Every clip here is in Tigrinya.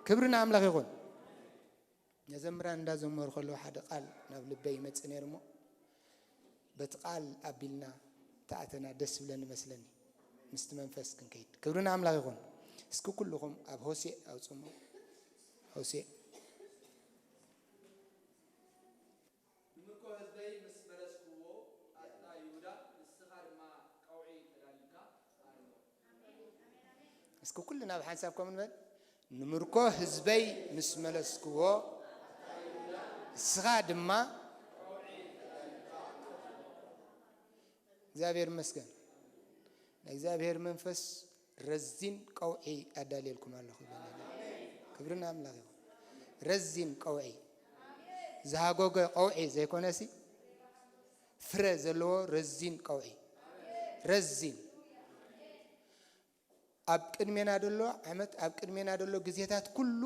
ክብሪ ንኣምላኽ ይኹን። ነዘምራን እንዳዘመሩ ከለዉ ሓደ ቃል ናብ ልበይ ይመጽእ ነይሩ እሞ፣ በቲ ቃል ኣቢልና ተኣተና ደስ ይብለኒ መስለኒ። ምስቲ መንፈስ ክንከይድ። ክብሪ ንኣምላኽ ይኹን። እስኪ ኩልኹም ኣብ ሆሴዕ ኣውጽሞ። ሆሴዕ። ንምርኮ ህዝበይ ምስ መለስክዎ፣ ኣታ ይሁዳ፣ ንስኻ ድማ ቀውዒ ተዳሊልካ ኣርሞ። እስኪ ኩልና ብሓንሳብ ከምኡ ንበል። ንምርኮ ህዝበይ ምስ መለስክዎ፣ ንስኻ ድማ እግዚኣብሔር ይመስገን። ናይ እግዚኣብሔር መንፈስ ረዚን ቀውዒ ኣዳልየልኩም ኣለኹ ይበለና። ክብሪ ንኣምላኽ ይኹን። ረዚን ቀውዒ፣ ዝሃጎገ ቀውዒ ዘይኮነሲ፣ ፍረ ዘለዎ ረዚን ቀውዒ። ረዚን ኣብ ቅድሜና ደሎ ዓመት፣ ኣብ ቅድሜና ደሎ ግዜታት ኩሉ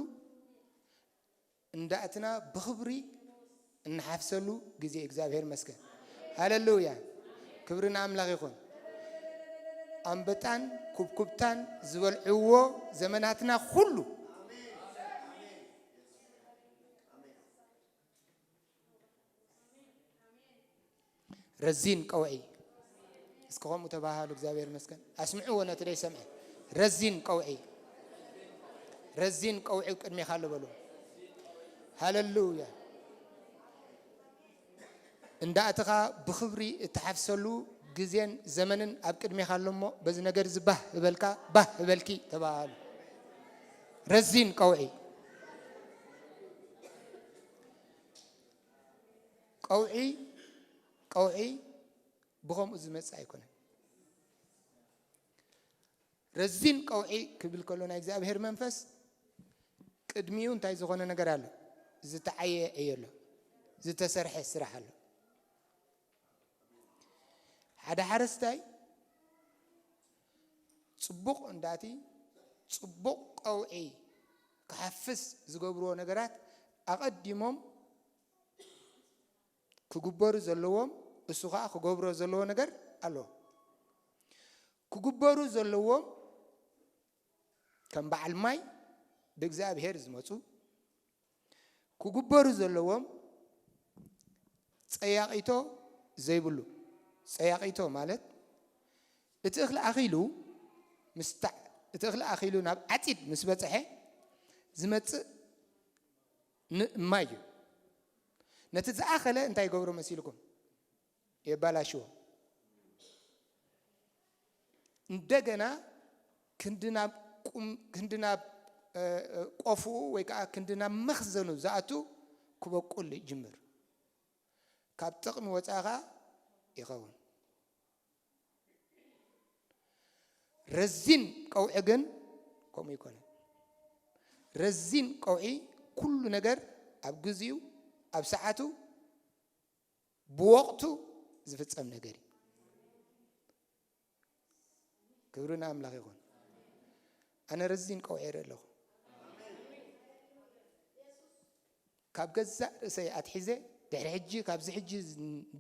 እንዳእትና ብኽብሪ እንሓፍሰሉ ግዜ። እግዚኣብሔር ይመስገን። ሃሌሉያ። ክብሪ ንኣምላኽ ይኹን። ኣንበጣን ኩብኩብታን ዝበልዕዎ ዘመናትና ኩሉ ረዚን ቀውዒ። እስኪ ከምኡ ተባሃሉ። እግዚኣብሔር ይመስገን። ኣስምዕዎ ነቲ ደይሰምዐ። ረዚን ቀውዒ። ረዚን ቀውዒ ቅድሜኻ ኣሎ በሉ። ሃሌሉያ። እንዳእትኻ ብኽብሪ እትሓፍሰሉ ግዜን ዘመንን ኣብ ቅድሜኻ ኣሎ እሞ፣ በዚ ነገር እዚ ባህ እበልካ፣ ባህ እበልኪ ተባሃሉ። ረዚን ቀውዒ። ቀውዒ፣ ቀውዒ ብኸምኡ ዝመጽእ ኣይኮነን። ረዚን ቀውዒ ክብል ከሎ ናይ እግዚኣብሔር መንፈስ ቅድሚኡ እንታይ ዝኾነ ነገር ኣሎ? ዝተዓየ ዕዮ ኣሎ። ዝተሰርሐ ስራሕ ኣሎ። ሓደ ሓረስታይ ጽቡቕ እንዳቲ፣ ጽቡቕ ቀውዒ ክሓፍስ ዝገብርዎ ነገራት ኣቐዲሞም ክግበሩ ዘለዎም፣ እሱ ኸኣ ክገብሮ ዘለዎ ነገር ኣሎ። ክግበሩ ዘለዎም ከም በዓል ማይ ብእግዚኣብሔር ዝመጹ፣ ክግበሩ ዘለዎም ጸያቒቶ ዘይብሉ። ጸያቒቶ ማለት እቲ እኽሊ ኣኺሉ ምስታዕ፣ እቲ እኽሊ ኣኺሉ ናብ ዓጺድ ምስ በጽሐ ዝመጽእ ን-፣ ማይ እዩ። ነቲ ዝኣኸለ እንታይ ይገብሮ መሲልኩም? የባላሽዎ። እንደገና ክንዲ ናብ ቁም-፣ ክንዲ ናብ፣ እ፣ እ፣ ቆፍኡ ወይ ከዓ ክንዲ ናብ መኽዘኑ ዝኣቱ ክበቁል ይጅምር። ካብ ጥቕሚ ወፃኢ ከዓ ይኸውን። ረዚን ቀውዒ ግን ከምኡ ይኮነ። ረዚን ቀውዒ ኩሉ ነገር ኣብ ግዚኡ፣ ኣብ ሰዓቱ፣ ብወቕቱ ዝፍጸም ነገር እዩ። ክብሪ ንኣምላኽ ይኹን። ኣነ ረዚን ቀውዒ ይርኢ ኣለኹ። ካብ ገዛእ ርእሰይ ኣትሒዘ ድሕሪ ሕጂ፣ ካብዚ ሕጂ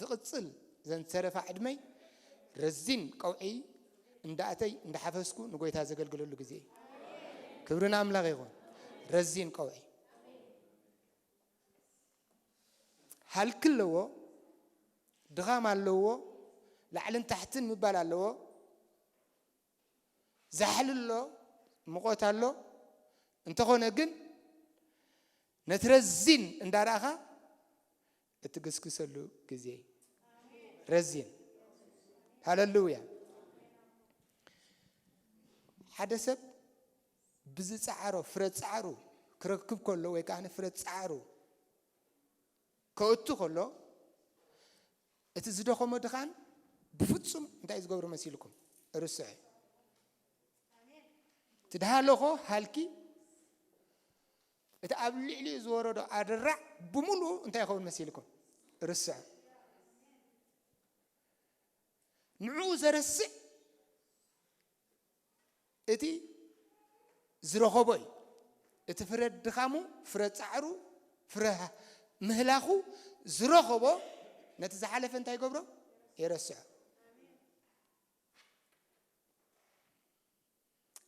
ዝቕጽል ዘንሰረፋ ዕድመይ ረዚን ቀውዒ እንዳእተይ እንዳሓፈስኩ ንጎይታ ዘገልግለሉ ግዜ እዩ። ክብሪ ንኣምላኽ ይኹን። ረዚን ቀውዒ ሃልኪ ኣለዎ፣ ድኻም ኣለዎ፣ ላዕልን ታሕትን ምባል ኣለዎ፣ ዛሕሊ ኣሎ፣ ሙቐት ኣሎ። እንተኾነ ግን ነቲ ረዚን እንዳረኣኻ እትግስግሰሉ ግዜ እዩ። ረዚን። ሃሌሉያ። ሓደ ሰብ ብዝጸዓሮ ፍረ ጻዕሩ ክረክብ ከሎ ወይ ከዓ ፍረ ጻዕሩ ከእቱ ከሎ እቲ ዝደኸሞ ድኻን ብፍጹም እንታይ ዝገብሮ መሲልኩም? ርስዑ። እቲ ድሃለኾ ሃልኪ እቲ ኣብ ልዕሊኡ ዝወረዶ ኣደራዕ ብምሉኡ እንታይ ይኸውን መሲልኩም? ርስዑ። ንዕኡ ዘረስዕ እቲ ዝረኸቦ እዩ። እቲ ፍረ ድኻሙ፣ ፍረ ጻዕሩ፣ ፍረ ምህላኹ ዝረኸቦ ነቲ ዝሓለፈ እንታይ ይገብሮ? የረስዖ።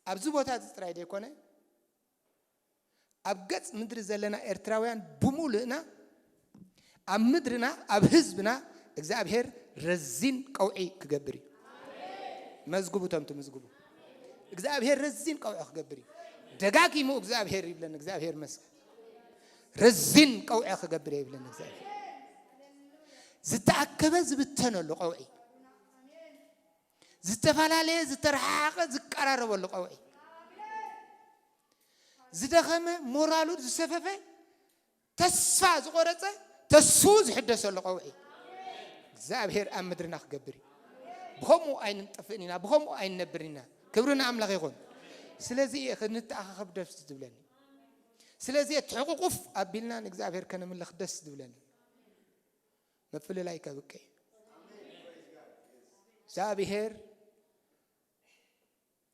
ኣብዚ ቦታ እዚ ጥራይ ዘይኮነ፣ ኣብ ገጽ ምድሪ ዘለና ኤርትራውያን ብምሉእና ኣብ ምድርና ኣብ ህዝብና እግዚኣብሔር ረዚን ቀውዒ ክገብር እዩ። መዝግቡ፣ ተምቲ መዝግቡ። እግዚኣብሔር ረዚን ቀውዒ ክገብር እዩ። ደጋጊሙ እግዚኣብሔር ይብለን። እግዚኣብሔር መስገን። ረዚን ቀውዒ ክገብር እዩ ይብለን እግዚኣብሔር። ዝተኣከበ ዝብተነሉ ቀውዒ፣ ዝተፈላለየ ዝተረሓሓቐ ዝቀራረበሉ ቀውዒ፣ ዝደኸመ ሞራሉ ዝሰፈፈ ተስፋ ዝቆረጸ ተስፉ ዝሕደሰሉ ቀውዒ እግዚኣብሔር ኣብ ምድርና ክገብር እዩ። ብኸምኡ ኣይንጠፍእን ኢና፣ ብኸምኡ ኣይንነብርን ኢና። ክብሪ ንኣምላኽ ይኹን። ስለዚ እየ ክንተኣኻኸብ ደስ ዝብለኒ። ስለዚ እየ ትሕቁቁፍ ኣቢልና ንእግዚኣብሔር ከነምልኽ ደስ ዝብለኒ። ምፍልላይ ከብቅዕ እዩ። እግዚኣብሔር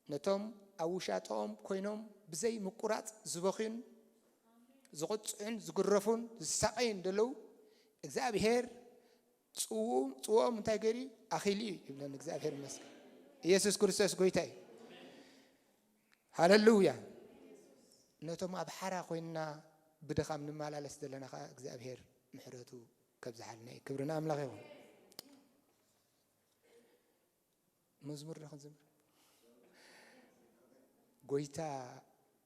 ነቶም ኣብ ውሻጠኦም ኮይኖም ብዘይ ምቁራጽ ዝበኽዩን ዝቕጽዑን ዝግረፉን ዝሳቐዩን ዘለዉ እግዚኣብሔር ጽውኡ-፣ ጽውኦም እንታይ ገይሩ ኣኺሉ እዩ ይብለን። እግዚኣብሔር ይመስገን። ኢየሱስ ክርስቶስ ጎይታ እዩ። ሃለሉያ። ነቶም ኣብ ሓራ ኮይንና ብድኻም ንመላለስ ዘለና ኸዓ እግዚኣብሔር ምሕረቱ ከብዝሓልና እዩ። ክብሪ ንኣምላኽ ይኹን። መዝሙር ዶ ክንዝምር? ጎይታ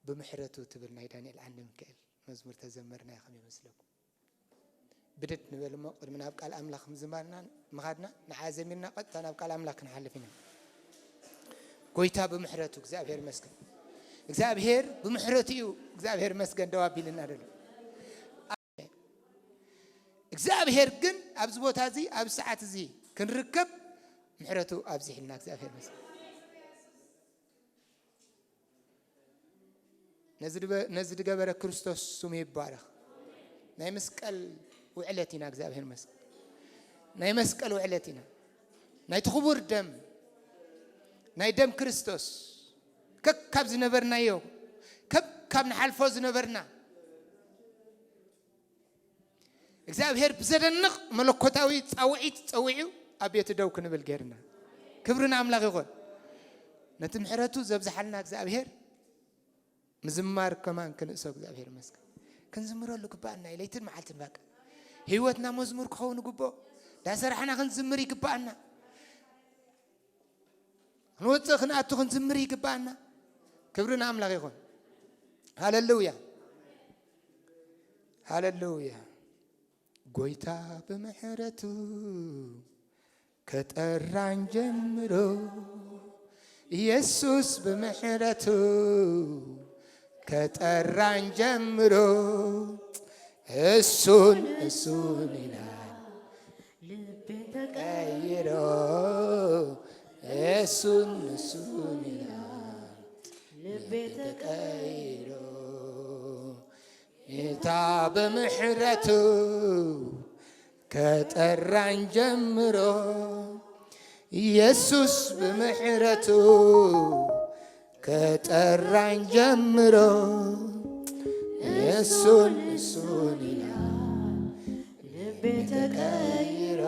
ብምሕረቱ ትብል ናይ ዳንኤል ዓንደ ሚካኤል መዝሙር ተዘመርናዮ ከመይ ይመስለኩም? ብድድ ንበል እሞ ቅድሚ ናብ ቃል ኣምላኽ ምዝማርና ምኻድና ንዓ ዘሚርና ቀጥታ ናብ ቃል ኣምላኽ ክንሓልፍ ኢና። ጎይታ ብምሕረቱ እግዚኣብሔር ይመስገን። እግዚኣብሔር ብምሕረቱ እዩ እግዚኣብሔር ይመስገን ደው ኣቢልና ዘሎ። እግዚኣብሔር ግን ኣብዚ ቦታ እዚ፣ ኣብዚ ሰዓት እዚ ክንርከብ ምሕረቱ ኣብዚሕልና እግዚኣብሔር ይመስገን። ነዚ ድበ-፣ ነዚ ድገበረ ክርስቶስ ስሙ ይባረኽ። ናይ መስቀል ውዕለት ኢና እግዚኣብሔር ይመስገን። ናይ መስቀል ውዕለት ኢና። ናይቲ ክቡር ደም፣ ናይ ደም ክርስቶስ ከካብ ዝነበርናዮ፣ ከካብ ንሓልፎ ዝነበርና እግዚኣብሔር ብዘደንቕ መለኮታዊ ጻውዒት ጸዊዑ ኣብ ቤቱ ደው ክንብል ጌርና። ክብሪ ንኣምላኽ ይኹን። ነቲ ምሕረቱ ዘብዝሓልና እግዚኣብሔር ምዝማር ከማን ክንእሶ እግዚኣብሔር ይመስገን። ክንዝምረሉ ግባኣና እዩ ለይትን መዓልትን በቃ። ህይወትና መዝሙር ክኸውን ግብኦ። ዳሰራሕና ክንዝምር ይግባኣና። ክንወፅእ ክንኣቱ ክንዝምር ይግባኣና። ክብሪ ንኣምላኽ ይኹን። ሃለሉያ። ሃለሉያ። ጎይታ ብምሕረቱ ከጠራኝ ጀምሮ፣ ኢየሱስ ብምሕረቱ ከጠራኝ ጀምሮ፣ እሱን እሱን ይላል ልቤ ተቀይሮ፣ እሱን እሱን ይላል ልቤ ተቀይሮ። ጌታ ብምሕረቱ ከጠራኝ ጀምሮ፣ ኢየሱስ ብምሕረቱ ከጠራኝ ጀምሮ፣ እሱን እሱን ይላል ልቤ ተቀይሮ፣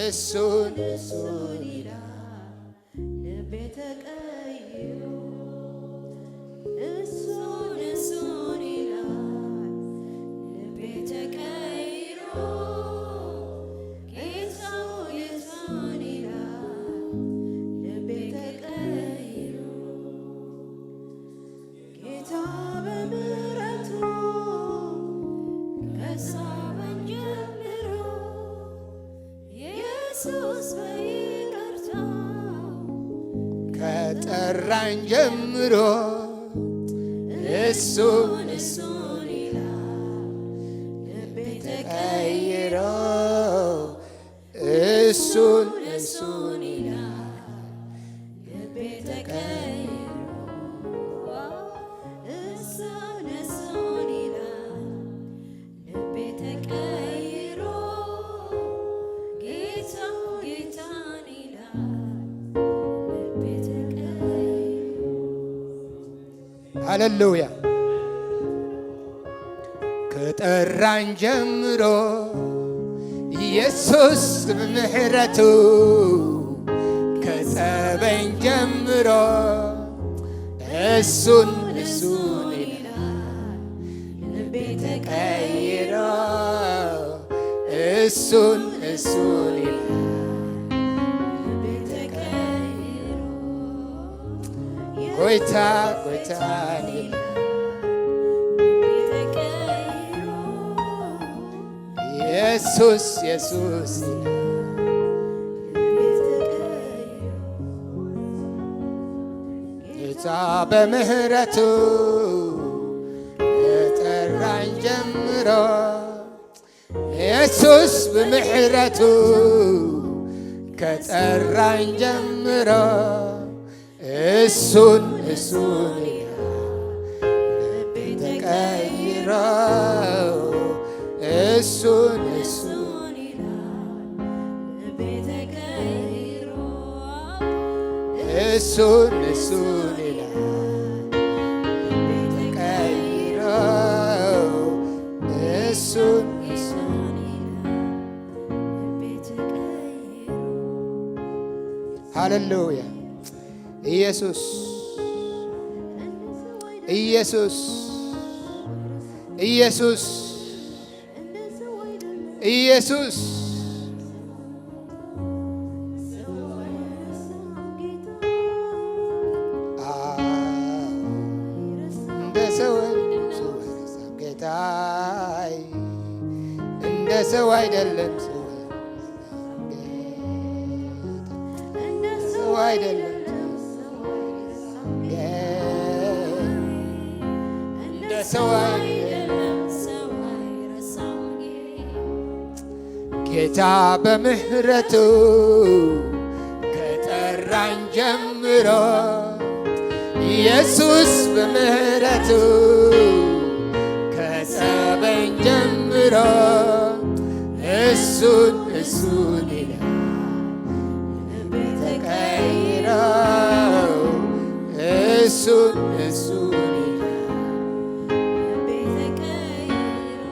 እሱን እሱን ይላል ልቤ ተቀይሮ፣ እሱን እሱን ይላል ልቤ ተቀይሮ፣ ጌታው ጌታን ይላል ልቤ ተቀይሮ። ጌታ በምሕረቱ ከሳበኝ ጀምሮ፣ ኢየሱስ በይቅርታው ከጠራኝ ጀምሮ፣ እሱን እሱን ይላል ልቤ ተቀይሮ፣ እሱን እሱን ይላል ልቤ ተቀይሮ፣ እሱን እሱን ይላል ልቤ ተቀይሮ፣ ጌታ ጌታን ይላል ልቤ ተቀይሮ። ሃሌሉያ። ከጠራኝ ጀምሮ ኢየሱስ ብምሕረቱ፣ ከጸበኝ ጀምሮ እሱን እሱን እሱን እሱን ይላል። ልቤ ተቀይሮ ጎይታ ጎይታ ይላል። ልቤ ተቀይሮ ኢየሱስ ኢየሱስ ይላል። ልቤ ተቀይሮ ጌታ በምህረቱ ከጠራኝ ጀምሮ ኢየሱስ ብምሕረቱ ከጠራኝ ጀምሮ እሱን እሱን ይላል ልቤ ተቀይሮ እሱን እሱን ይላል ልቤ ተቀይሮ እሱን እሱን ይላል ልቤ ተቀይሮ እሱን እሱን ይላል ልቤ ተቀይሮ ሃሌሉያ። ኢየሱስ ኢየሱስ ኢየሱስ ኢየሱስ አ፣ እንደ ሰው ጌታይ እንደ ሰው አይደለም ሰው ሰው አይደለም እንደ ሰው አይደለም ጌታ በምህረቱ ከጠራኝ ጀምሮ ኢየሱስ በምህረቱ ከሳበኝ ጀምሮ እሱን እሱን ይላል ልቤ ተቀይሮ እሱን እሱን ይላል ልቤ ተቀይሮ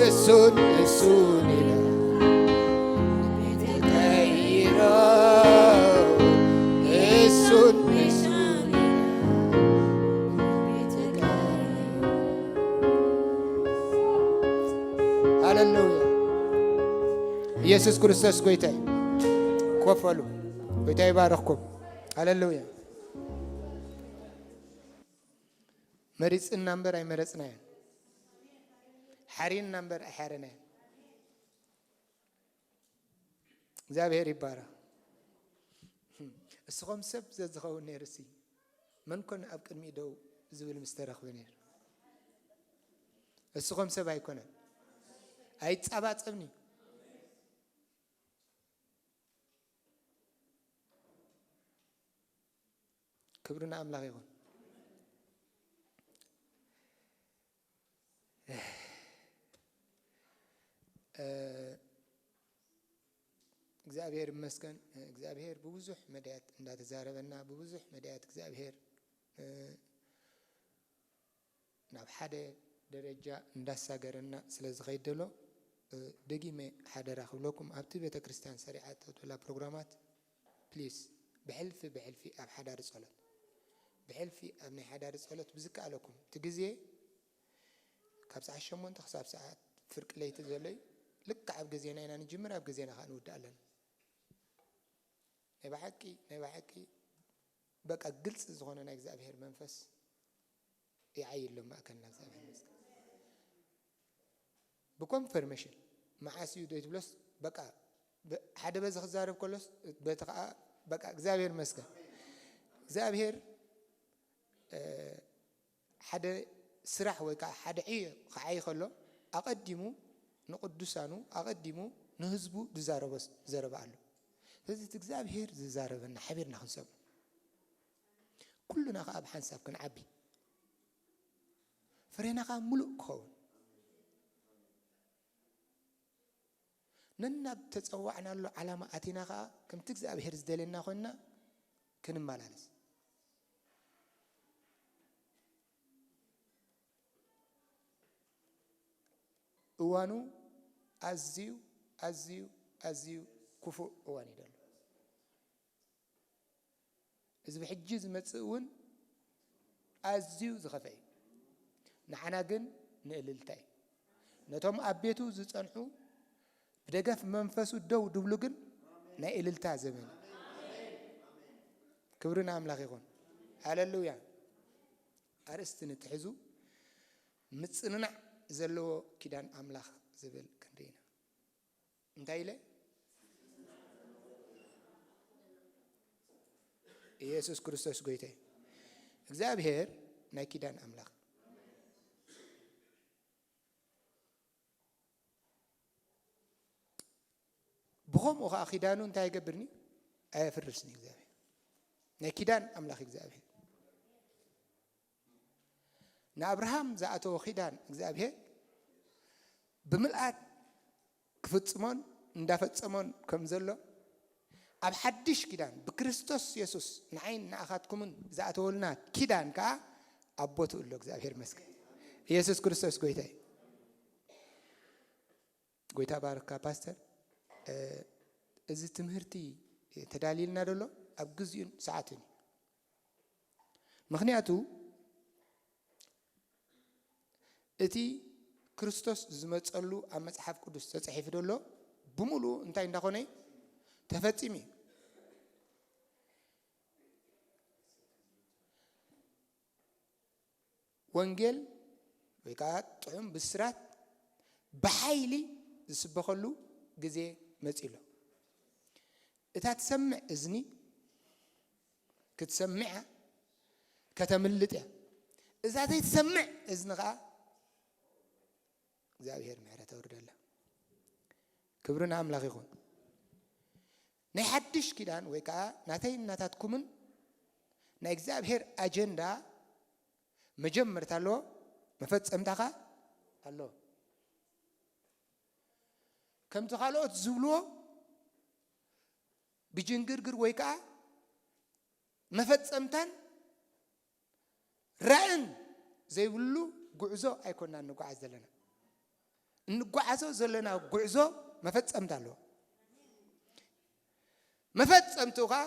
እሱን እሱን ይላል ልቤ ተቀይሮ እሱን እሱን ይላል ልቤ ተቀይሮ ሃሌሉያ። ኢየሱስ ክርስቶስ ጎይታ እዩ። ኮፍ በሉ። ጎይታ ይባርኽኩም። ሃሌሉያ። መሪጽና እምበር ኣይመረጽናዮን። ሓሪና እምበር ኣይሓረናዮን። እግዚኣብሔር ይባረኽ። እስኾም ሰብ ዘዝኸውን ነይሩሲ መን ኮን ኣብ ቅድሚኡ ደው ዝብል ምስ ተረኽበ ነይሩ። እስኾም ሰብ ኣይኮነን። ኣይጻባጸብን እዩ። ክብሪ ንኣምላኽ ይኹን። እ፣ እግዚኣብሔር ይመስገን። እግዚኣብሔር ብብዙሕ መዳያት እንዳተዛረበና፣ ብብዙሕ መዳያት እግዚኣብሔር፣ እ፣ ናብ ሓደ ደረጃ እንዳሳገረና ስለ ዝኸይድ ዘሎ፣ እ፣ ደጊመ ሓደራ ክብለኩም፣ ኣብቲ ቤተ ክርስቲያን ሰሪዓቶ ዘላ ፕሮግራማት፣ ፕሊስ፣ ብሕልፊ ብሕልፊ ኣብ ሓዳር ጸሎት፣ ብሕልፊ ኣብ ናይ ሓዳር ጸሎት ብዝከኣለኩም፣ እቲ ግዜ ካብ ሰዓት ሸሞንተ ክሳብ ሰዓት ፍርቂ ለይቲ ዘሎ እዩ። ልክዕ ኣብ ግዜና ኢና ንጅምር፣ ኣብ ግዜና ከኣ ንውድእ ኣለና። ናይ ብሓቂ፣ ናይ ብሓቂ፣ በቃ ግልጺ ዝኾነ ናይ እግዚኣብሔር መንፈስ ይዓዪ ኣሎ ኣብ ማእከልና። እግዚኣብሔር ይመስገን። ብኮንፈርሜሽን መዓስ እዩ ዘይትብሎስ፣ በቃ፣ ብ-፣ ሓደ በዚ ክዛረብ ከሎስ፣ በቲ ከኣ፣ በቃ፣ እግዚኣብሔር ይመስገን። እግዚኣብሔር፣ እ፣ ሓደ ስራሕ ወይ ከዓ ሓደ ዕዮ ክዓዪ ከሎ፣ ኣቐዲሙ ንቅዱሳኑ፣ ኣቐዲሙ ንህዝቡ ዝዛረቦ ስ-፣ ዘረባ ኣሎ። ስለዚ እቲ እግዚኣብሔር ዝዛረበና ሓቢርና ክንሰምዖ፣ ኩሉና ከዓ ብሓንሳብ ክንዓቢ፣ ፍሬና ከዓ ምሉእ ክኸውን፣ ነናብ ተጸዋዕናሉ ዓላማ ኣቲና ከዓ ከምቲ እግዚኣብሔር ዝደልየና ኮይንና ክንመላለስ። እዋኑ ኣዝዩ፣ ኣዝዩ፣ ኣዝዩ ክፉእ እዋን እዩ ዘሎ። እዚ ብሕጂ ዝመጽእ እውን ኣዝዩ ዝኸፍአ እዩ። ንዓና ግን ንእልልታ እዩ። ነቶም ኣብ ቤቱ ዝጸንሑ ብደገፍ መንፈሱ ደው ድብሉ ግን ናይ እልልታ ዘመን። ክብሪ ንኣምላኽ ይኹን። ሃሌሉያ። ኣርእስቲ ንትሕዙ፣ ምጽንናዕ ዘለዎ ኪዳን ኣምላኽ ዝብል ክንርኢ ኢና። እንታይ ኢለ? ኢየሱስ ክርስቶስ ጎይታ እዩ። እግዚኣብሔር ናይ ኪዳን ኣምላኽ። ብኸምኡ ኸዓ ኪዳኑ እንታይ ይገብርኒ? ኣየፍርስኒ እግዚኣብሔር። ናይ ኪዳን ኣምላኽ እግዚኣብሔር። ንኣብርሃም ዝኣተዎ ኪዳን እግዚኣብሔር ብምልኣት ክፍጽሞን እንዳፈጸሞን ከም ዘሎ፣ ኣብ ሓድሽ ኪዳን ብክርስቶስ የሱስ ንዓይን ንኣኻትኩምን ዝኣተወልና ኪዳን ከኣ ኣብ ቦትኡ ኣሎ። እግዚኣብሔር ይመስገን። ኢየሱስ ክርስቶስ ጎይታ እዩ። ጎይታ ባርካ ፓስተር። እ፣ እዚ ትምህርቲ ተዳልዩልና ደሎ ኣብ ግዜኡን ሰዓቱን እዩ። ምኽንያቱ እቲ ክርስቶስ ዝመጸሉ ኣብ መጽሓፍ ቅዱስ ተጻሒፉ ደሎ ብምሉኡ እንታይ እንዳኾነ እዩ? ተፈጺሙ እዩ። ወንጌል ወይ ከዓ ጥዑም ብስራት ብሓይሊ ዝስበኸሉ ግዜ መጺኡ ኣሎ። እታ ትሰምዕ እዝኒ ክትሰምዕ እያ፣ ከተምልጥ እያ። እዛ ዘይትሰምዕ እዝኒ ከዓ እግዚኣብሔር ምሕረት ኣውርደላ። ክብሪ ንኣምላኽ ይኹን። ናይ ሓድሽ ኪዳን ወይ ከዓ ናተይን ናታትኩምን ናይ እግዚኣብሔር ኣጀንዳ መጀመርታ ኣለዎ፣ መፈጸምታ ኸኣ ኣለዎ። ከምቲ ካልኦት ዝብልዎ ብጅንግርግር ወይ ከዓ መፈጸምታን ራእን ዘይብሉ ጉዕዞ ኣይኮናን እንጓዓዝ ዘለና። እንጓዓዞ ዘለና ጉዕዞ መፈጸምታ ኣለዎ። መፈጸምትኡ ኸኣ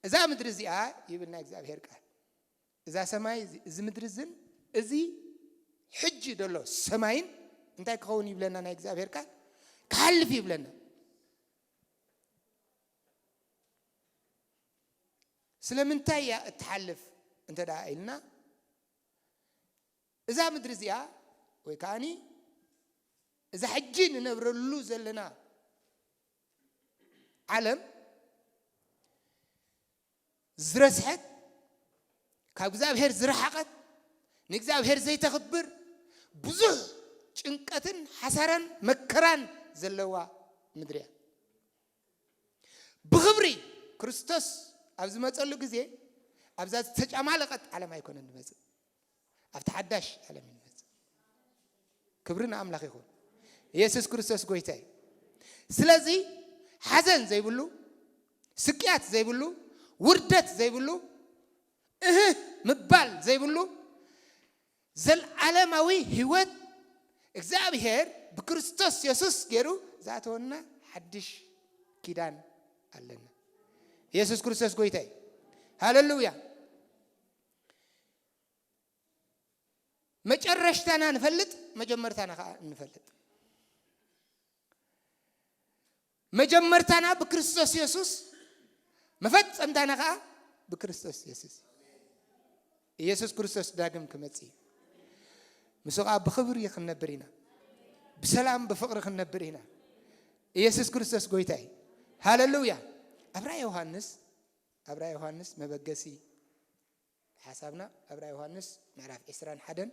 እዛ ምድሪ እዚኣ ይብልና እግዚኣብሔር ቃል። እዛ ሰማይ እዚ፣ እዚ ምድሪ እዝን እዚ ሕጂ ዘሎ ሰማይን እንታይ ክኸውን ይብለና ናይ እግዚኣብሔር ቃል? ክሓልፍ ይብለና። ስለምንታይ እያ እትሓልፍ እንተ ደኣ ኢልና፣ እዛ ምድሪ እዚኣ ወይ ከኣኒ እዛ ሕጂ ንነብረሉ ዘለና ዓለም ዝረስሐት፣ ካብ እግዚኣብሔር ዝረሓቐት፣ ንእግዚኣብሔር ዘይተኽብር፣ ብዙሕ ጭንቀትን ሓሳራን መከራን ዘለዋ ምድሪ እያ። ብኽብሪ ክርስቶስ ኣብ ዝመጸሉ ግዜ ኣብዛ ዝተጫማለቐት ዓለም ኣይኮነን ዝመጽእ፣ ኣብቲ ሓዳሽ ዓለም እዩ ዝመጽእ። ክብሪ ንኣምላኽ ይኹን። ኢየሱስ ክርስቶስ ጎይታ እዩ። ስለዚ ሓዘን ዘይብሉ፣ ስቅያት ዘይብሉ፣ ውርደት ዘይብሉ፣ እህ ምባል ዘይብሉ፣ ዘልዓለማዊ ህይወት እግዚኣብሔር ብክርስቶስ የሱስ ገይሩ ዝኣተወና ሓድሽ ኪዳን ኣለና። ኢየሱስ ክርስቶስ ጎይታ እዩ። ሃሌሉያ። መጨረሽታና ንፈልጥ፣ መጀመርታና ከዓ እንፈልጥ። መጀመርታና ብክርስቶስ የሱስ፣ መፈጸምታና ከዓ ብክርስቶስ የሱስ። ኢየሱስ ክርስቶስ ዳግም ክመጽእ እዩ። ምስኡ ከዓ ብኽብሪ ክንነብር ኢና። ብሰላም ብፍቕሪ ክንነብር ኢና። ኢየሱስ ክርስቶስ ጎይታ እዩ። ሃሌሉያ። ኣብ ራእይ ዮሃንስ፣ ኣብ ራእይ ዮሃንስ መበገሲ ሓሳብና ኣብ ራእይ ዮሃንስ ምዕራፍ ዕስራን ሓደን።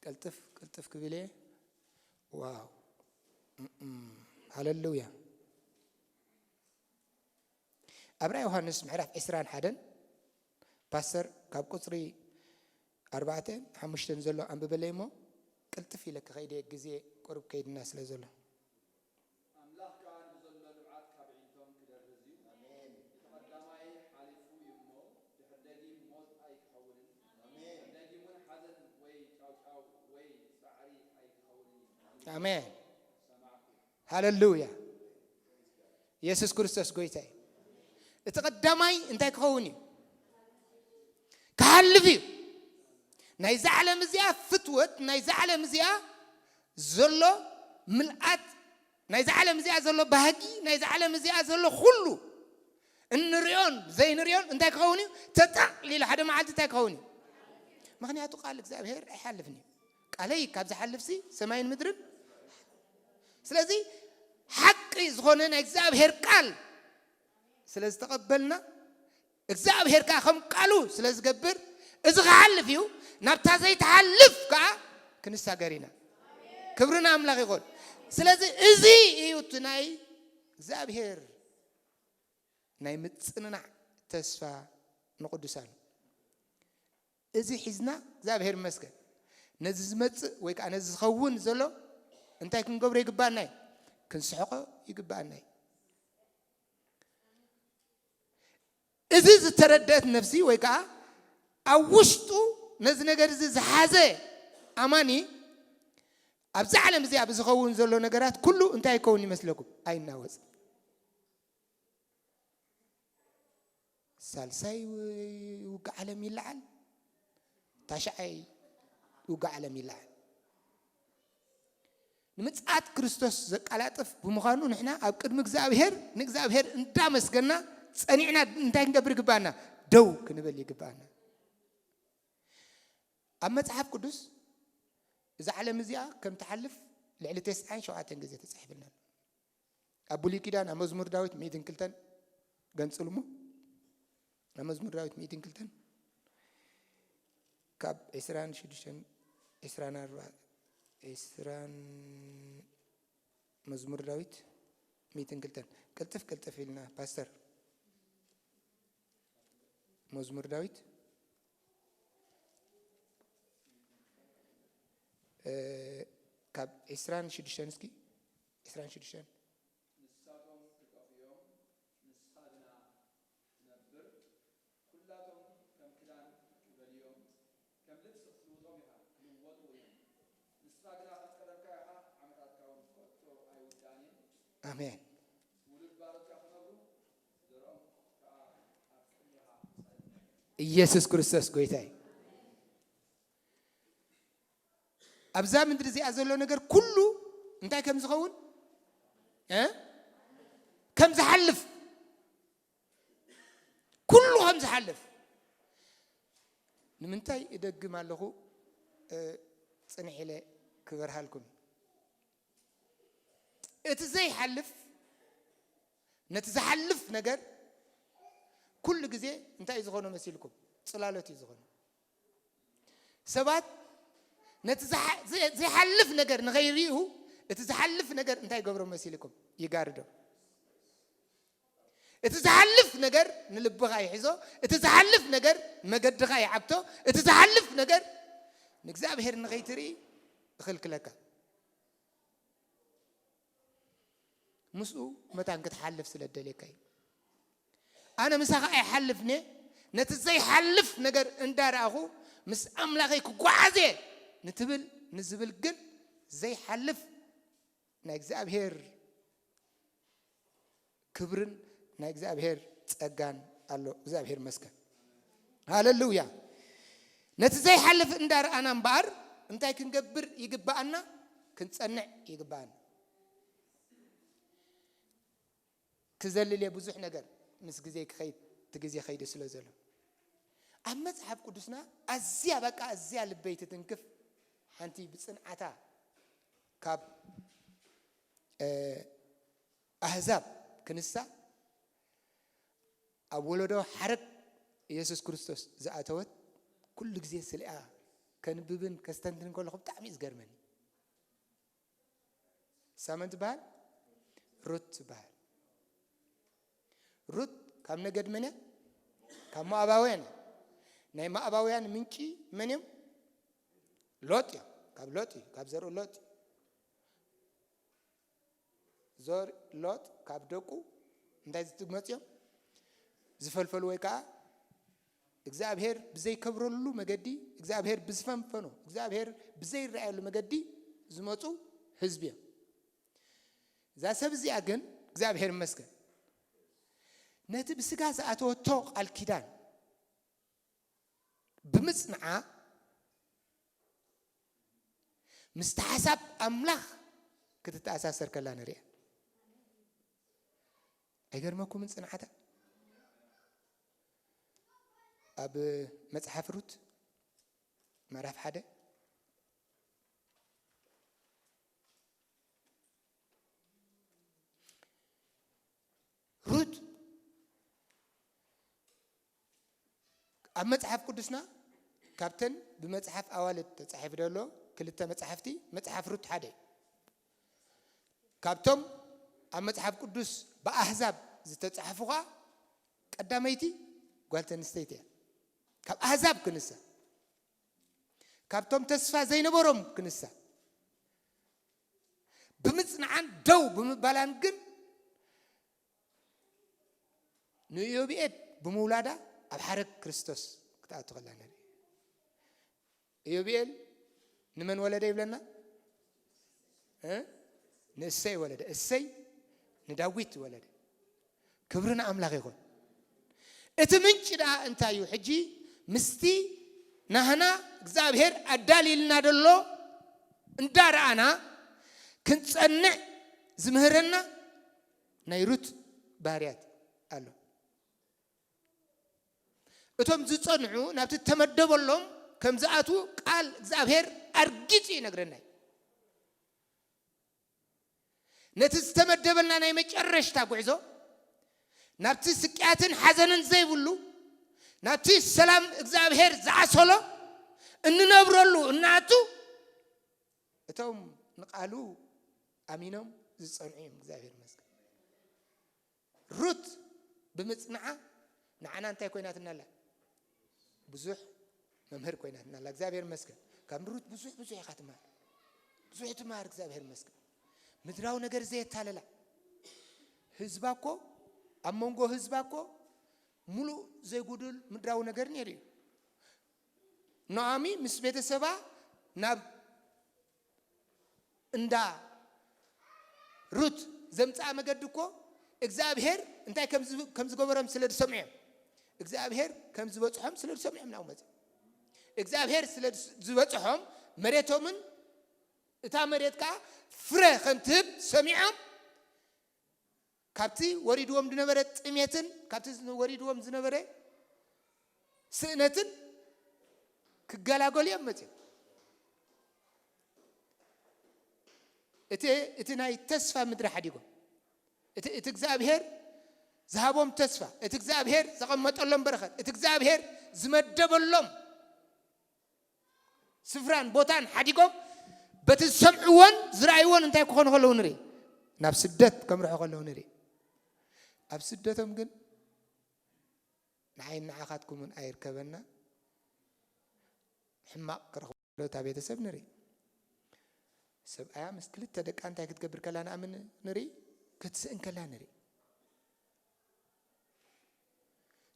ቅልጥፍ ቅልጥፍ ክብል እየ። ዋው። እም፣ ሃሌሉያ። ኣብ ራእይ ዮሃንስ ምዕራፍ ዕስራን ሓደን፣ ፓስተር ካብ ቁጽሪ ኣርባዕተን ሓሙሽተን ዘሎ ኣንብበለይ እሞ ቅልጥፍ ኢለ ክኸይድ እየ፣ ግዜ ቁሩብ ከይድና ስለ ዘሎ። ኣምላኽ ከኣ ንዘሎ ንብዓት ካብ ኣዒንቶም ክደርዝ እዩ። ኣሜን። እቲ ቀዳማይ ሓሊፉ እዩ እሞ፣ ድሕሪ ደጊም ሞት ኣይክኸውንን። ኣሜን። ድሕሪ ደጊም እውን ሓዘን ወይ ጫውጫው ወይ ጻዕሪ ኣይክኸውንን እዩ። ኣሜን። ሰማዕኩ። ሃሌሉያ። ኢየሱስ ክርስቶስ ጎይታ እዩ። እቲ ቀዳማይ እንታይ ክኸውን እዩ? ክሓልፍ እዩ። ናይዛ ዓለም እዚኣ ፍትወት፣ ናይዛ ዓለም እዚኣ ዘሎ ምልኣት፣ ናይዛ ዓለም እዚኣ ዘሎ ባህጊ፣ ናይዛ ዓለም እዚኣ ዘሎ ኩሉ እንሪኦን ዘይንሪኦን እንታይ ክኸውን እዩ? ተጠቕሊሉ ሓደ መዓልቲ እንታይ ክኸውን እዩ? ምኽንያቱ ቃል እግዚኣብሔር ኣይሓልፍን እዩ። ቃለይ ካብ ዝሓልፍሲ ሰማይን ምድርን። ስለዚ ሓቂ ዝኾነ ናይ እግዚኣብሔር ቃል ስለ ዝተቐበልና እግዚኣብሔር ከኣ ከም ቃሉ ስለ ዝገብር፣ እዚ ክሓልፍ እዩ፣ ናብታ ዘይትሓልፍ ከኣ ክንሳገር ኢና። ክብሪ ንኣምላኽ ይኹን። ስለዚ እዚ እዩ እቲ ናይ እግዚኣብሔር ናይ ምጽንናዕ ተስፋ ንቅዱሳን። እዚ ሒዝና እግዚኣብሔር ይመስገን። ነዚ ዝመጽእ ወይ ከኣ ነዚ ዝኸውን ዘሎ እንታይ ክንገብሮ ይግባኣና እዩ? ክንስሕቆ ይግባኣና እዩ። እዚ ዝተረደአት ነፍሲ ወይ ከኣ ኣብ ውሽጡ ነዚ ነገር እዚ ዝሓዘ ኣማኒ፣ ኣብዚ ዓለም እዚኣ ብዝኸውን ዘሎ ነገራት ኩሉ እንታይ ይከውን ይመስለኩም? ኣይናወጽ። ሳልሳይ ውግእ ዓለም ይለዓል፣ ታሽዓይ ውግእ ዓለም ይለዓል። ንምጽኣት ክርስቶስ ዘቀላጥፍ ብምዃኑ ንሕና ኣብ ቅድሚ እግዚኣብሔር ንእግዚኣብሔር እንዳመስገና ጸኒዕና እንታይ ክንገብር ይግባና? ደው ክንብል ይግባና። ኣብ መጽሓፍ ቅዱስ እዛ ዓለም እዚኣ ከም ትሓልፍ ልዕሊ ተስዓን ሸውዓተን ግዜ ተጻሒፍልና ኣሎ። ኣብ ብሉይ ኪዳን ኣብ መዝሙር ዳዊት ሚእትን ክልተን ገንጽሉ እሞ፣ ኣብ መዝሙር ዳዊት ሚእትን ክልተን ካብ ዕስራን ሽዱሽተን፣ ዕስራን ኣርባዕተን፣ ዕስራን፣ መዝሙር ዳዊት ሚእትን ክልተን። ቅልጥፍ ቅልጥፍ ኢልና ፓስተር። መዝሙር ዳዊት፣ እ፣ ካብ ዕስራን ሽዱሽተን እስኪ፣ ዕስራን ሽዱሽተን። ንሳቶም ክጠፍኡ እዮም፣ ንስኻ ግና ትነብር። ኩላቶም ከም ክዳን ክበልዮም፣ ከም ልብሲ ክትልውጦም ኢኻ፣ ክልወጡ እዮም። ንስኻ ግና ከም ቀደምካ ኢኻ፣ ዓመታትካ እውን ከቶ ኣይውዳእን እዩ። ኣሜን። ውሉድ ባሮትካ ክነብሩ፣ ዘርኦም ከኣ ኣብ ቅድሜኻ ክሳለሙ። ኢየሱስ ክርስቶስ ጎይታ እዩ። ኣብዛ ምድሪ እዚኣ ዘሎ ነገር ኩሉ እንታይ ከም ዝኸውን፣ እ? ከም ዝሓልፍ፣ ኩሉ ከም ዝሓልፍ። ንምንታይ እደግም ኣለኹ? እ፣ ጽንሕ ኢለ ክበርሃልኩም። እቲ ዘይሓልፍ፣ ነቲ ዝሓልፍ ነገር ኩሉ ግዜ እንታይ እዩ ዝኾኖ መሲልኩም? ጽላሎት እዩ ዝኾኖ። ሰባት ነቲ ዝሓ-፣ ዘ-፣ ዘይሓልፍ ነገር ንኸይርእዩ፣ እቲ ዝሓልፍ ነገር እንታይ ይገብሮ መሲልኩም? ይጋርዶ። እቲ ዝሓልፍ ነገር ንልብኻ ይሕዞ፣ እቲ ዝሓልፍ ነገር መገድኻ ይዓብቶ፣ እቲ ዝሓልፍ ነገር ንእግዚኣብሔር ንኸይትርኢ ይኽልክለካ። ምስኡ መታን ክትሓልፍ ስለ ደልየካ እዩ። ኣነ ምሳኻ ኣይሓልፍን እየ፣ ነቲ ዘይሓልፍ ነገር እንዳረኣኹ ምስ ኣምላኸይ ክጓዓዝ እየ ንትብል፣ ንዝብል ግን ዘይሓልፍ ናይ እግዚኣብሔር ክብርን ናይ እግዚኣብሔር ጸጋን ኣሎ። እግዚኣብሔር ይመስገን። ሃሌሉያ። ነቲ ዘይሓልፍ እንዳረኣና እምበኣር እንታይ ክንገብር ይግብኣና? ክንጸንዕ ይግብኣና። ክዘልል እየ ብዙሕ ነገር ምስ ግዜ ክኸይድ፣ እቲ ግዜ ኸይዱ ስለ ዘሎ። ኣብ መጽሓፍ ቅዱስና ኣዝያ፣ በቃ ኣዝያ ልበይ ትትንክፍ ሓንቲ ብጽንዓታ ካብ፣ እ፣ ኣህዛብ ክንሳ ኣብ ወለዶ ሓረግ ኢየሱስ ክርስቶስ ዝኣተወት ኩሉ ግዜ ስሊኣ ከንብብን ከስተንትን ከለኹ ብጣዕሚ እዩ ዝገርመኒ። ሳመን ትበሃል? ሩት ትበሃል። ሩት ካብ ነገድ መን እያ? ካብ ሞኣባውያን እያ። ናይ ሞኣባውያን ምንጪ መን እዮም? ሎጥ እዮም። ካብ ሎጥ እዩ፣ ካብ ዘርኡ ሎጥ እዩ። ዞር ሎጥ ካብ ደቁ እንታይ ዝመጽኦም? ዝፈልፈሉ ወይ ከዓ እግዚኣብሔር ብዘይከብረሉ መገዲ፣ እግዚኣብሔር ብዝፈንፈኖ፣ እግዚኣብሔር ብዘይረኣየሉ መገዲ ዝመጹ ህዝቢ እዮም። እዛ ሰብ እዚኣ ግን እግዚኣብሔር ይመስገን ነቲ ብስጋ ዝኣተወቶ ቃል ኪዳን ብምጽንዓ ምስቲ ሓሳብ ኣምላኽ ክትተኣሳሰር ከላ ንሪኣ። ኣይገርመኩምን ጽንዓታ? ኣብ መጽሓፍ ሩት ምዕራፍ ሓደ፣ ሩት ኣብ መጽሓፍ ቅዱስና ካብተን ብመጽሓፍ ኣዋልድ ተጻሒፉ ዘሎ ክልተ መጽሓፍቲ፣ መጽሓፍ ሩት ሓደ እዩ። ካብቶም ኣብ መጽሓፍ ቅዱስ ብኣህዛብ ዝተጻሕፉ ኸኣ ቀዳመይቲ ጓል ተንስተይቲ እያ። ካብ ኣህዛብ ክንሳ፣ ካብቶም ተስፋ ዘይነበሮም ክንሳ፣ ብምጽንዓን ደው ብምባላን ግን ንኢዮብኤድ ብምውላዳ ኣብ ሓረግ ክርስቶስ ክትኣቱ ከላ ንርኢ። ኢዮብኤል ንመን ወለደ ይብለና? እ? ንእሰይ ወለደ። እሰይ ንዳዊት ወለደ። ክብሪ ንኣምላኽ ይኹን። እቲ ምንጪ ደኣ እንታይ እዩ? ሕጂ ምስቲ ናህና እግዚኣብሔር ኣዳልይልና ደሎ እንዳረኣና ክንጸንዕ ዝምህረና ናይ ሩት ባህርያት ኣሎ። እቶም ዝጸንዑ ናብቲ ተመደበሎም ከም ዝኣትዉ ቃል እግዚኣብሔር ኣርጊጹ ይነግረና እዩ። ነቲ ዝተመደበልና ናይ መጨረሽታ ጉዕዞ፣ ናብቲ ስቅያትን ሓዘንን ዘይብሉ፣ ናብቲ ሰላም እግዚኣብሔር ዝዓሰሎ እንነብረሉ እናኣቱ፣ እቶም ንቃሉ ኣሚኖም ዝጸንዑ እዮም። እግዚኣብሔር ይመስገን። ሩት ብምጽንዓ ንዓና እንታይ ኮይናትና ኣላ? ብዙሕ መምህር ኮይናትና ኣላ። እግዚኣብሔር ይመስገን። ካብ ሩት ብዙሕ ብዙሕ ኢኻ ትምሃር። ብዙሕ ትምሃር። እግዚኣብሔር ይመስገን። ምድራዊ ነገር ዘየታለላ ህዝባ እኮ፣ ኣብ መንጎ ህዝባ እኮ ምሉእ ዘይጉዱል ምድራዊ ነገር ነይሩ እዩ። ኖኣሚ ምስ ቤተሰባ ናብ እንዳ ሩት ዘምጽኣ መገዲ እኮ እግዚኣብሔር እንታይ ከም ዝብ-፣ ከም ዝገበሮም ስለ ዝሰምዑ እዮም። እግዚኣብሔር ከም ዝበጽሖም ስለ ዝሰምዑ እዮም ናብኡ መጽኡ። እግዚኣብሔር ስለ ዝስ-፣ ዝበጽሖም መሬቶምን እታ መሬት ከኣ ፍረ ከም ትህብ ሰሚዖም ካብቲ ወሪድዎም ዝነበረ ጥሜትን ካብቲ ወሪድዎም ዝነበረ ስእነትን ክገላገሉ እዮም መጽዮም። እቲ፣ እቲ ናይ ተስፋ ምድሪ ሓዲጎም፣ እቲ፣ እቲ እግዚኣብሔር ዝሃቦም ተስፋ፣ እቲ እግዚኣብሔር ዘቐመጠሎም በረኸት፣ እቲ እግዚኣብሔር ዝመደበሎም ስፍራን ቦታን ሓዲጎም በቲ ዝሰምዕዎን ዝረኣይዎን እንታይ ክኾኑ ከለዉ ንርኢ? ናብ ስደት ከምርሑ ከለዉ ንርኢ። ኣብ ስደቶም ግን ንዓይን ንዓኻትኩምን ኣይርከበና። ሕማቕ ክረኽቡ ከለዉ እታ ቤተሰብ ንርኢ። ሰብኣያ ምስ ክልተ ደቃ እንታይ ክትገብር ከላ ንኣምን ንርኢ? ክትስእን ከላ ንርኢ።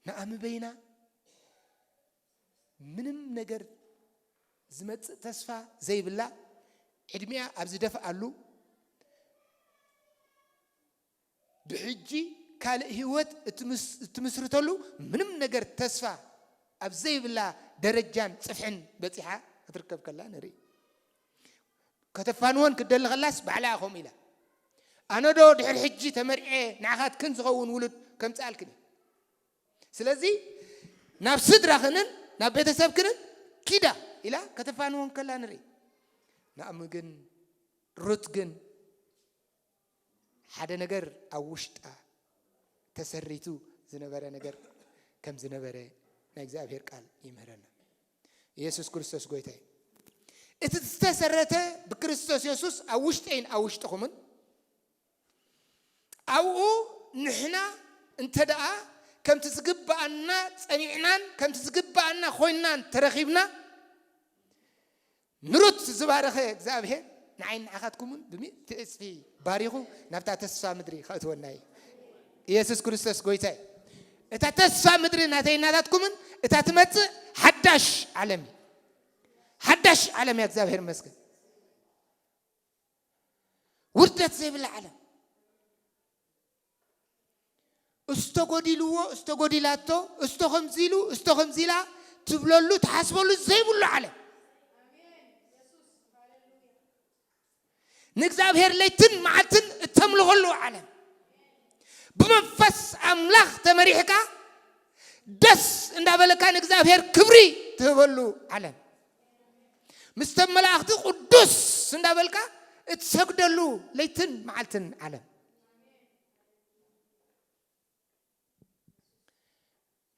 ንኣሚ በይና ምንም ነገር ዝመጽእ ተስፋ ዘይብላ፣ ዕድሚኣ ኣብ ዝደፍኣሉ፣ ብሕጂ ካልእ ህይወት እትምስ-፣ እትምስርተሉ ምንም ነገር ተስፋ ኣብ ዘይብላ ደረጃን ጽፍሕን በጺሓ ክትርከብ ከላ ንርኢ። ከተፋንወን ክትደሊ ከላስ ባዕላ ከምኡ ኢላ፣ "ኣነ ዶ ድሕሪ ሕጂ ተመርዕየ ንዓኻትክን ዝኸውን ውሉድ ከምጽኣልክን እየ። ስለዚ ናብ ስድራኽንን ናብ ቤተሰብክንን ኪዳ" ኢላ ከተፋንወን ከላ ንርኢ። ንኣሚ ግን፣ ሩት ግን ሓደ ነገር ኣብ ውሽጣ ተሰሪቱ ዝነበረ ነገር ከም ዝነበረ ናይ እግዚኣብሔር ቃል ይምህረና። ኢየሱስ ክርስቶስ ጎይታ እዩ። እቲ ዝተሰረተ ብክርስቶስ የሱስ ኣብ ውሽጠይን ኣብ ውሽጥኹምን፣ ኣብኡ ንሕና እንተ ደኣ ከምቲ ዝግብኣና ጸኒዕናን ከምቲ ዝግብኣና ኮይንናን ተረኺብና፣ ንሩት ዝባረኸ እግዚኣብሔር ንዓይን ንዓኻትኩምን ብሚእቲ እጽፊ ባሪኹ ናብታ ተስፋ ምድሪ ከእትወና እዩ። ኢየሱስ ክርስቶስ ጎይታ እዩ። እታ ተስፋ ምድሪ ናተይን ናታትኩምን እታ ትመጽእ ሓዳሽ ዓለም እዩ። ሓዳሽ ዓለም እያ። እግዚኣብሔር ይመስገን። ውርደት ዘይብላ ዓለም። እስቶ ጎዲልዎ፣ እስቶ ጎዲላቶ፣ እስቶ ከምዚ ኢሉ፣ እስቶ ከምዚ ኢላ ትብለሉ፣ ትሓስበሉ ዘይብሉ ዓለም። ኣሜን። ኢየሱስ፣ ሃሌሉያ። ንእግዚኣብሔር ለይትን መዓልትን እተምልኸሉ ዓለም፣ ብመንፈስ ኣምላኽ ተመሪሕካ ደስ እንዳበለካ ንእግዚኣብሔር ክብሪ ትህበሉ ዓለም፣ ምስቶም መላእኽቲ ቅዱስ እንዳበልካ እትሰግደሉ ለይትን መዓልትን ዓለም።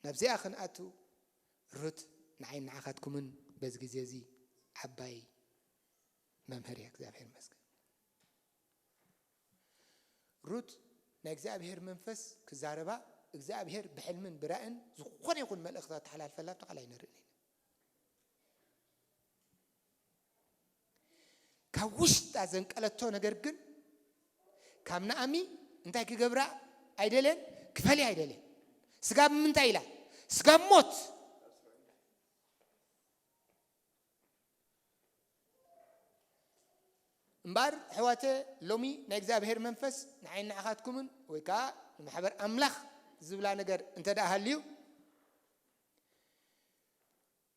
ናብዚኣ ክንኣቱ ሩት ንዓይ ንዓኻትኩምን በዚ ግዜ እዚ ዓባይ መምህር እያ። እግዚኣብሔር ይመስገን። ሩት ናይ እግዚኣብሔር መንፈስ ክዛረባ፣ እግዚኣብሔር ብሕልምን ብራእን ዝኾነ ይኹን መልእኽቲ ኣተሓላልፈላ ብተቓላይ ንርኢ ኢና። ካብ ውሽጣ ዘንቀለቶ ነገር ግን ካብ ናኣሚ እንታይ ክገብራ ኣይደልን፣ ክፈልያ ኣይደልን። ስጋብ ምንታይ ኢላ? ስጋብ ሞት። እምበር ኣሕዋተ፣ ሎሚ ናይ እግዚኣብሔር መንፈስ ንዓይን ንዓኻትኩምን ወይ ከዓ ንማሕበር ኣምላኽ ዝብላ ነገር እንተ ደኣ ሃልዩ፣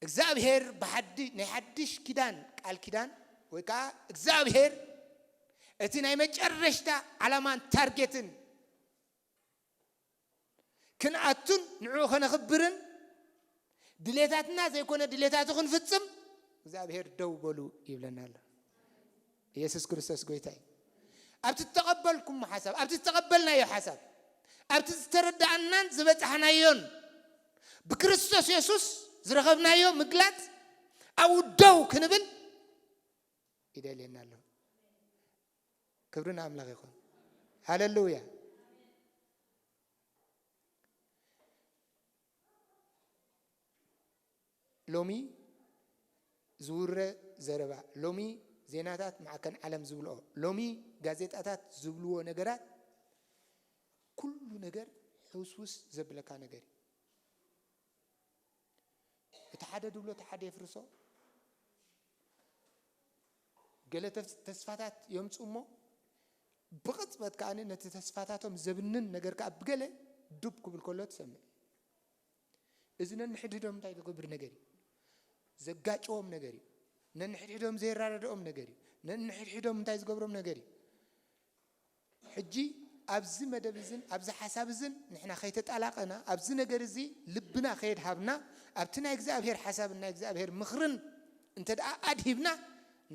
እግዚኣብሔር ብሓዲ-፣ ናይ ሓድሽ ኪዳን ቃል ኪዳን ወይ ከዓ እግዚኣብሔር እቲ ናይ መጨረሽታ ዓላማን ታርጌትን ክንኣቱን ንዕኡ ከነኽብርን ድሌታትና ዘይኮነ ድሌታቱ ክንፍጽም እግዚኣብሔር ደው በሉ ይብለና ኣሎ። ኢየሱስ ክርስቶስ ጎይታ እዩ። ኣብቲ ዝተቐበልኩሞ ሓሳብ፣ ኣብቲ ዝተቐበልናዮ ሓሳብ፣ ኣብቲ ዝተረዳእናን ዝበጻሕናዮን ብክርስቶስ የሱስ ዝረኸብናዮ ምግላጽ ኣብኡ ደው ክንብል ይደልየና ኣሎ። ክብሪ ንኣምላኽ ይኹን። ሃሌሉያ። ሎሚ ዝውረ ዘረባ፣ ሎሚ ዜናታት ማዕከን ዓለም ዝብልኦ፣ ሎሚ ጋዜጣታት ዝብልዎ ነገራት፣ ኩሉ ነገር ሕውስውስ ዘብለካ ነገር እዩ። እቲ ሓደ ድብሎ እቲ ሓደ የፍርሶ። ገለ ተስ-፣ ተስፋታት የምጽኡ እሞ፣ ብቕጽበት ከኣ ነቲ ተስፋታቶም ዘብንን ነገር ከኣ ብገለ ዱብ ክብል ከሎ ትሰምዕ። እዚ ነንሕድሕዶም እንታይ ዝገብር ነገር እዩ? ዘጋጭዎም ነገር እዩ። ነንሕድሕዶም ዘይራዳድኦም ነገር እዩ። ነንሕድሕዶም እንታይ ዝገብሮም ነገር እዩ? ሕጂ ኣብዚ መደብ እዝን ኣብዚ ሓሳብ እዝን ንሕና ከይተጣላቐና፣ ኣብዚ ነገር እዚ ልብና ከየድሃብና፣ ኣብቲ ናይ እግዚኣብሔር ሓሳብን ናይ እግዚኣብሔር ምኽርን እንተ ደኣ ኣድሂብና፣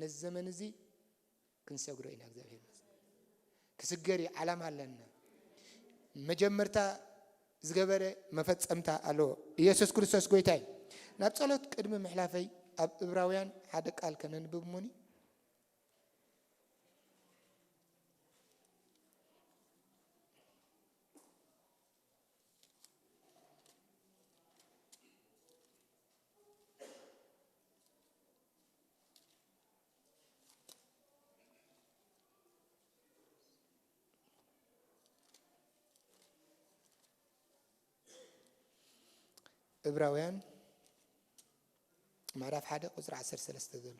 ነዚ ዘመን እዚ ክንሰግሮ ኢና። እግዚኣብሔር ይመስገን። ክስገር እዩ፣ ዓላማ ኣለና። መጀመርታ ዝገበረ መፈጸምታ ኣለዎ። ኢየሱስ ክርስቶስ ጎይታ እዩ። ናብ ጸሎት ቅድሚ ምሕላፈይ ኣብ ዕብራውያን ሓደ ቃል ከነንብብ እሞኒ። ዕብራውያን ምዕራፍ ሓደ ቁጽሪ ዓሰርተ ሰለስተ ዘሎ።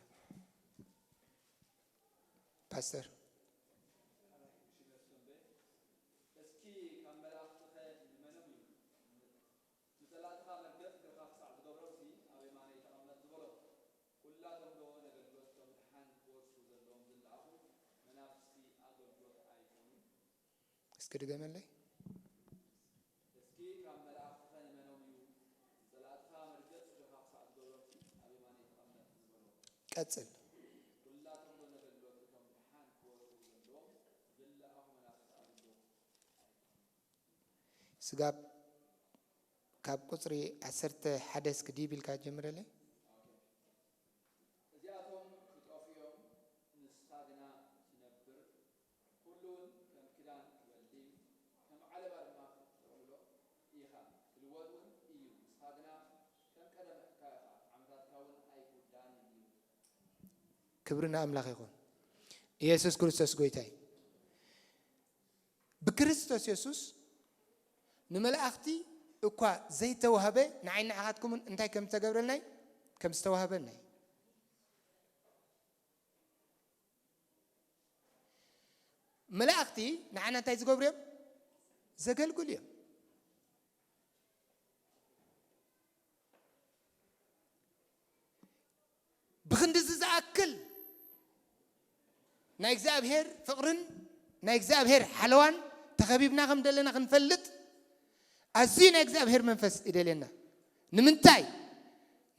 ፓስተር። እስኪ ካብ መላእኽትኸ ንመኖም እዩ? ንጸላእትኻ መርገጽ እግርኻ ክሳዕ ዝገብሮምሲ፣ ኣብ የማነይ ተቐመጥ ዝበሎ። ኩላቶም ዶ ነገልግሎት እቶም ደሓን ክወርሱ ዘለዎም ዝለኣኹ መናፍስቲ ኣገልግሎት ኣይኮኑን? እስኪ ድገመለይ። እስኪ ካብ መላእኽትኸ ንመኖም እዩ? ንጸላእትኻ መርገጽ እግርኻ ክሳዕ ዝገብሮምሲ፣ ኣብ የማነይ ተቐመጥ ዝበሎ። ቀጽል። ኩላቶም ዶ ነገልግሎት እቶም ደሓን ክወርሱ ዘለዎም ዝለኣኹ መናፍስቲ ኣገልግሎት ኣይኮኑን? ስጋብ ካብ ቁጽሪ ዓሰርተ ሓደ እስኪ ዲብ ኢልካ ጀምረለይ። እዚኣቶም ክጠፍኡ እዮም፣ ንስኻ ግና ትነብር። ኩሉ እውን ከም ክዳን ክበሊ፣ ከም ዓለባ ድማ ክትጥቕልሎ ኢኻ። ክልወጥ እውን እዩ፣ ንስኻ ግና ከም ቀደምካ ኢኻ፣ ዓመታትካ እውን ኣይክውዳእን እዩ። ክብሪ ንኣምላኽ ይኹን። ኢየሱስ ክርስቶስ ጎይታ እዩ። ብክርስቶስ የሱስ ንመላእኽቲ እኳ ዘይተዋህበ ንዓይ ንዓኻትኩምን እንታይ ከም ዝተገብረልናይ ከም ዝተዋህበልናይ። መላእኽቲ ንዓና እንታይ ዝገብሩ እዮም? ዘገልግሉ እዮም። ብኽንድዚ ዝኣክል ናይ እግዚኣብሔር ፍቕርን ናይ እግዚኣብሔር ሓለዋን ተኸቢብና ከም ዘለና ክንፈልጥ ኣዝዩ ናይ እግዚኣብሔር መንፈስ ይደልየና። ንምንታይ?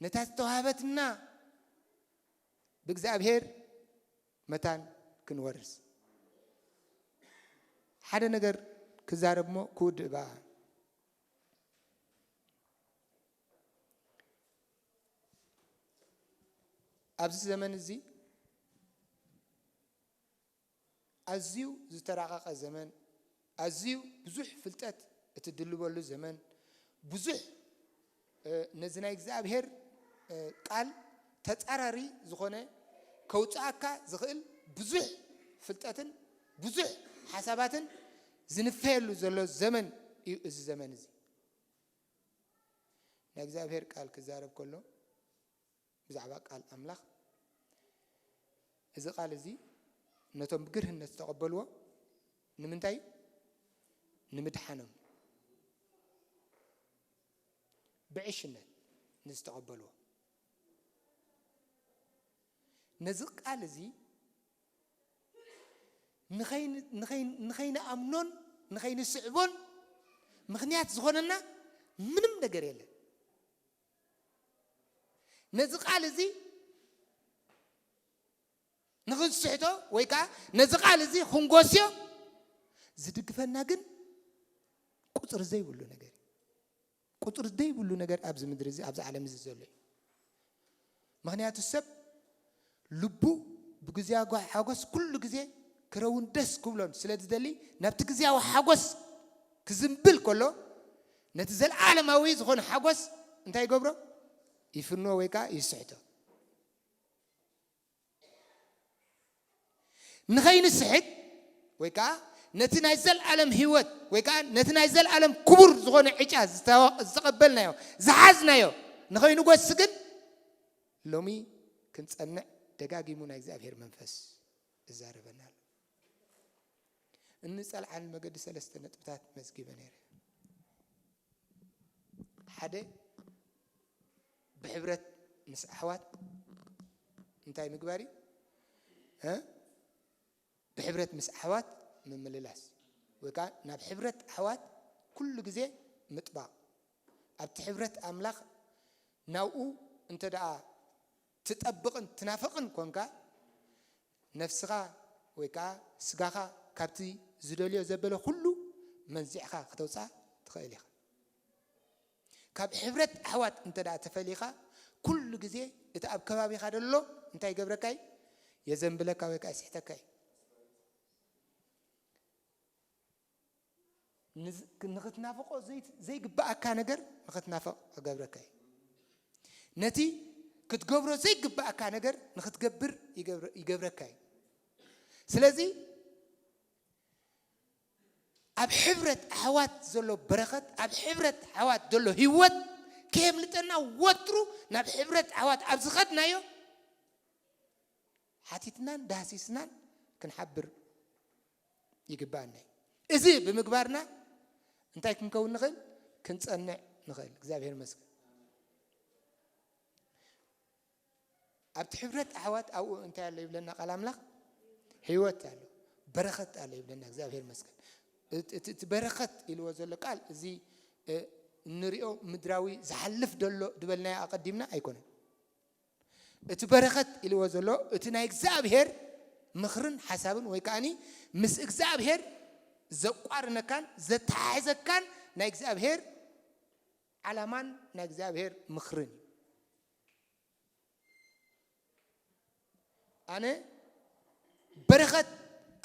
ነታ ዝተዋህበትና ብእግዚኣብሔር መታን ክንወርስ። ሓደ ነገር ክዛረብ እሞ ክውድእ ብኣ። ኣብዚ ዘመን እዚ ኣዝዩ ዝተራቐቐ ዘመን፣ ኣዝዩ ብዙሕ ፍልጠት እትድልበሉ ዘመን፣ ብዙሕ፣ እ፣ ነዚ ናይ እግዚኣብሔር፣ እ፣ ቃል ተጻራሪ ዝኾነ ከውጽኣካ ዝኽእል ብዙሕ ፍልጠትን ብዙሕ ሓሳባትን ዝንፈየሉ ዘሎ ዘመን እዩ እዚ ዘመን እዚ። ናይ እግዚኣብሔር ቃል ክዛረብ ከሎ ብዛዕባ ቃል ኣምላኽ፣ እዚ ቃል እዚ ነቶም ብግርህነት ዝተቐበልዎ ንምንታይ? ንምድሓኖም፣ ብዕሽነት ንዝተቐበልዎ። ነዚ ቃል እዚ ንኸይን-፣ ንኸይን-፣ ንኸይንኣምኖን ንኸይንስዕቦን ምኽንያት ዝኾነና ምንም ነገር የለን። ነዚ ቃል እዚ ንኽንስሕቶ ወይ ከዓ ነዚ ቃል እዚ ክንጎስዮ ዝድግፈና ግን ቁፅሪ ዘይብሉ ነገር እዩ። ቁፅሪ ዘይብሉ ነገር ኣብዚ ምድሪ እዚ፣ ኣብዚ ዓለም እዚ ዘሎ እዩ። ምኽንያቱ ሰብ ልቡ ብግዜያዊ ሓጎስ ኩሉ ግዜ ክረውን ደስ ክብሎን ስለ ዝደሊ ናብቲ ግዜያዊ ሓጎስ ክዝንብል ከሎ ነቲ ዘለዓለማዊ ዝኾነ ሓጎስ እንታይ ይገብሮ? ይፍንዎ ወይ ከዓ ይስሕቶ። ንኸይንስሕት ወይ ከዓ ነቲ ናይ ዘለዓለም ህይወት ወይ ከዓ ነቲ ናይ ዘለዓለም ክቡር ዝኾነ ዕጫ ዝተዋ-፣ ዝተቐበልናዮ፣ ዝሓዝናዮ ንኸይንጎስ ግን ሎሚ ክንጸንዕ ደጋጊሙ ናይ እግዚኣብሔር መንፈስ እዛረበና ኣሎ። እንጸልዓን መገዲ ሰለስተ ነጥብታት መዝጊበ ነይረ። ሓደ፣ ብሕብረት ምስ ኣሕዋት እንታይ ምግባር እዩ? እ? ብሕብረት ምስ ኣሕዋት ምምልላስ ወይ ከዓ ናብ ሕብረት ኣሕዋት ኩሉ ግዜ ምጥባቕ። ኣብቲ ሕብረት ኣምላኽ ናብኡ እንተ ደኣ ትጠብቕን ትናፍቕን ኮንካ፣ ነፍስኻ ወይ ከዓ ስጋኻ ካብቲ ዝደልዮ ዘበለ ኩሉ መንዚዕኻ ክተውፅኣ ትኽእል ኢኻ። ካብ ሕብረት ኣሕዋት እንተ ደኣ ተፈሊኻ፣ ኩሉ ግዜ እቲ ኣብ ከባቢኻ ደሎ እንታይ ይገብረካ እዩ? የዘንብለካ ወይ ከዓ ይስሕተካ እዩ። ንዝ-፣ ንኽትናፍቆ ዘይ-፣ ዘይግብኣካ ነገር ንኽትናፍቕ ክገብረካ እዩ። ነቲ ክትገብሮ ዘይግብኣካ ነገር ንኽትገብር ይገብረ-፣ ይገብረካ እዩ። ስለዚ ኣብ ሕብረት ኣሕዋት ዘሎ በረኸት፣ ኣብ ሕብረት ኣሕዋት ዘሎ ህይወት ከየምልጠና ወትሩ ናብ ሕብረት ኣሕዋት ኣብ ዝኸድናዮ ሓቲትናን ዳህሲስናን ክንሓብር ይግባኣና እዩ። እዚ ብምግባርና እንታይ ክንከውን ንኽእል? ክንጸንዕ ንኽእል። እግዚኣብሔር ይመስገን። ኣብቲ ሕብረት ኣሕዋት ኣብኡ እንታይ ኣሎ ይብለና ቃል ኣምላኽ? ህይወት ኣሎ፣ በረኸት ኣሎ ይብለና። እግዚኣብሔር ይመስገን። እቲ፣ እቲ፣ እቲ በረኸት ኢልዎ ዘሎ ቃል እዚ፣ እ፣ እንሪኦ ምድራዊ ዝሓልፍ ደሎ ዝበልናዮ ኣቐዲምና ኣይኮነን። እቲ በረኸት ኢልዎ ዘሎ እቲ ናይ እግዚኣብሔር ምኽርን ሓሳብን ወይ ከኣኒ ምስ እግዚኣብሔር ዘቋርነካን ዘተሓሕዘካን ናይ እግዚኣብሔር ዓላማን ናይ እግዚኣብሔር ምኽርን እዩ። ኣነ በረኸት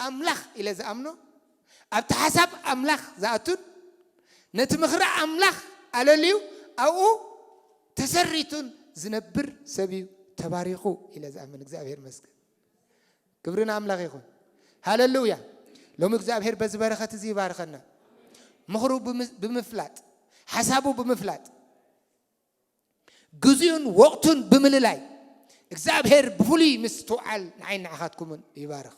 ኣምላኽ ኢለ ዝኣምኖ፣ ኣብቲ ሓሳብ ኣምላኽ ዝኣቱን ነቲ ምኽሪ ኣምላኽ ኣለልዩ ኣብኡ ተሰሪቱን ዝነብር ሰብ እዩ ተባሪኹ ኢለ ዝኣምን። እግዚኣብሔር ይመስገን። ክብሪ ንኣምላኽ ይኹን። ሃለሉያ። ሎሚ እግዚኣብሔር በዚ በረኸት እዚ ይባርኸና። ምኽሩ ብም-፣ ብምፍላጥ፣ ሓሳቡ ብምፍላጥ፣ ግዜኡን ወቕቱን ብምልላይ እግዚኣብሔር ብፍሉይ ምስትውዓል ንዓይን ንዓኻትኩምን ይባርኽ።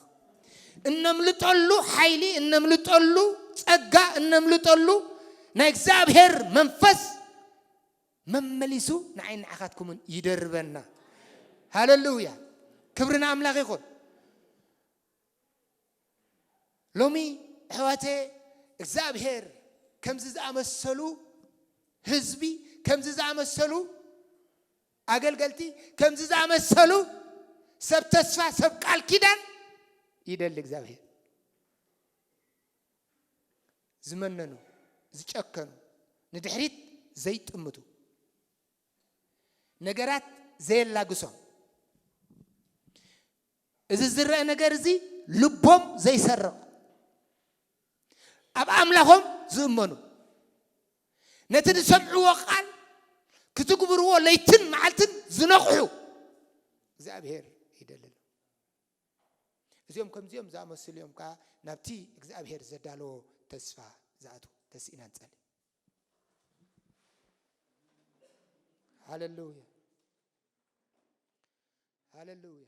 እነምልጠሉ ሓይሊ፣ እነምልጠሉ ጸጋ፣ እነምልጠሉ ናይ እግዚኣብሔር መንፈስ መመሊሱ ንዓይን ንዓኻትኩምን ይደርበና። ሃለሉያ። ክብሪ ንኣምላኽ ይኹን። ሎሚ ኣሕዋተ እግዚኣብሔር ከምዚ ዝኣመሰሉ ህዝቢ፣ ከምዚ ዝኣመሰሉ ኣገልገልቲ፣ ከምዚ ዝኣመሰሉ ሰብ ተስፋ፣ ሰብ ቃል ኪዳን ይደሊ እግዚኣብሔር። ዝመነኑ፣ ዝጨከኑ፣ ንድሕሪት ዘይጥምቱ፣ ነገራት ዘየላግሶም፣ እዚ ዝረአ ነገር እዚ ልቦም ዘይሰርቕ፣ ኣብ ኣምላኾም ዝእመኑ፣ ነቲ ዝሰምዕዎ ቃል ክትግብርዎ ለይትን መዓልትን ዝነቕሑ እግዚኣብሔር ይደሊ ኣሎ። እዚኦም ከምዚኦም ዝኣመስሉ እዮም ከዓ ናብቲ እግዚኣብሔር ዘዳለዎ ተስፋ ዝኣትዉ። ተስኢና ንጸሊ። ሃሌሉያ፣ ሃሌሉያ።